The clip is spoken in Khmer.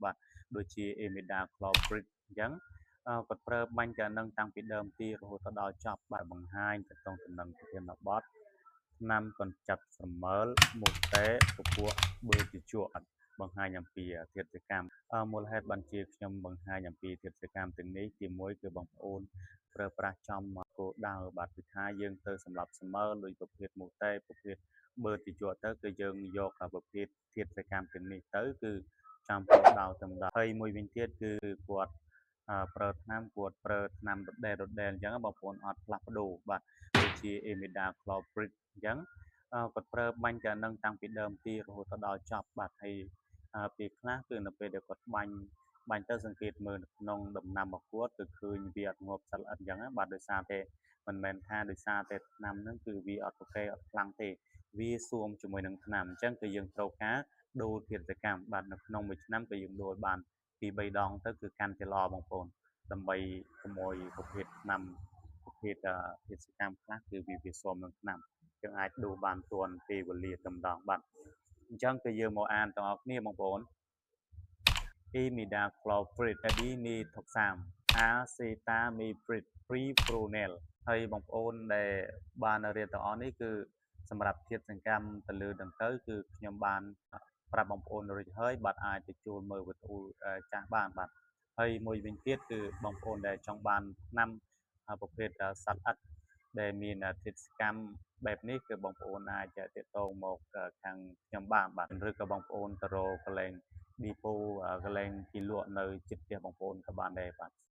បាទដូចជា Imidacloprid អញ្ចឹងគាត់ប្រើបាញ់តែនឹងតាំងពីដើមទីរហូតដល់ចប់បាទបង្ហាញទៅក្នុងតំណែងប្រធានបទថ្នាំកម្ចាត់ស្រមើលមូតេពពួកបឺជជក់បង្ហាញអំពីធាតុសកម្មមូលហេតុបានជាខ្ញុំបង្ហាញអំពីធាតុសកម្មទាំងនេះទីមួយគឺបងប្អូនប្រើប្រាស់ចំគោលដៅបាទគឺថាយើងទៅសម្រាប់ស្មើលដោយប្រភេទមូតេប្រភេទបឺជជក់ទៅគឺយើងយកប្រភេទធាតុសកម្មទាំងនេះទៅគឺចំគោលដៅតែម្ដងហើយមួយវិញទៀតគឺគាត់ប្រើថ្នាំគាត់ប្រើថ្នាំដដែលដដែលអញ្ចឹងបងប្អូនអត់ផ្លាស់ប្ដូរបាទដូចជា Imidacloprid អញ្ចឹងគាត់ប្រើបាញ់តែនឹងតាំងពីដើមទីរហូតដល់ចប់បាទហើយពេលខ្លះគឺនៅពេលដែលគាត់បាញ់បាញ់ទៅសង្កេតមើលនៅក្នុងដំណាំរបស់គាត់គឺឃើញវាអត់ងាប់សត្វល្អិតអញ្ចឹងបាទដោយសារតែមិនមែនថាដោយសារតែថ្នាំហ្នឹងគឺវាអត់ប្រកេអត់ខ្លាំងទេវាសួមជាមួយនឹងថ្នាំអញ្ចឹងគឺយើងត្រូវការដូរធាតុសកម្មបាទនៅក្នុងមួយឆ្នាំគឺយើងដូរបានពី3ដងទៅគឺកាន់តែល្អបងប្អូនដើម្បីកុំឲ្យប្រភេទថ្នាំប្រភេទធាតុសកម្មខ្លះគឺវាវាស៊ាំនឹងថ្នាំយើងអាចដូរបានទាន់ពេលវេលាតែម្ដងបាទអញ្ចឹងគឺយើងមកអានទាំងអស់គ្នាបងប្អូន Imidacloprid Thiamethoxam Acetamiprid Fipronil ហើយបងប្អូនដែលបានរៀនទាំងអស់នេះគឺសម្រាប់ធាតុសង្កម្មទៅលើដង្កូវគឺខ្ញុំបានប្រាប់បងប្អូនរួចហើយបាទអាចទៅជួលមើលវីដេអូចាស់បានបាទហើយមួយវិញទៀតគឺបងប្អូនដែលចង់បានថ្នាំប្រភេទសត្វល្អិតដែលមានធាតុសកម្មបែបនេះគឺបងប្អូនអាចទាក់ទងមកខាងខ្ញុំបានបាទឬក៏បងប្អូនទៅរកកន្លែង depot កន្លែងគេលក់នៅជិតផ្ទះបងប្អូនក៏បានដែរបាទ។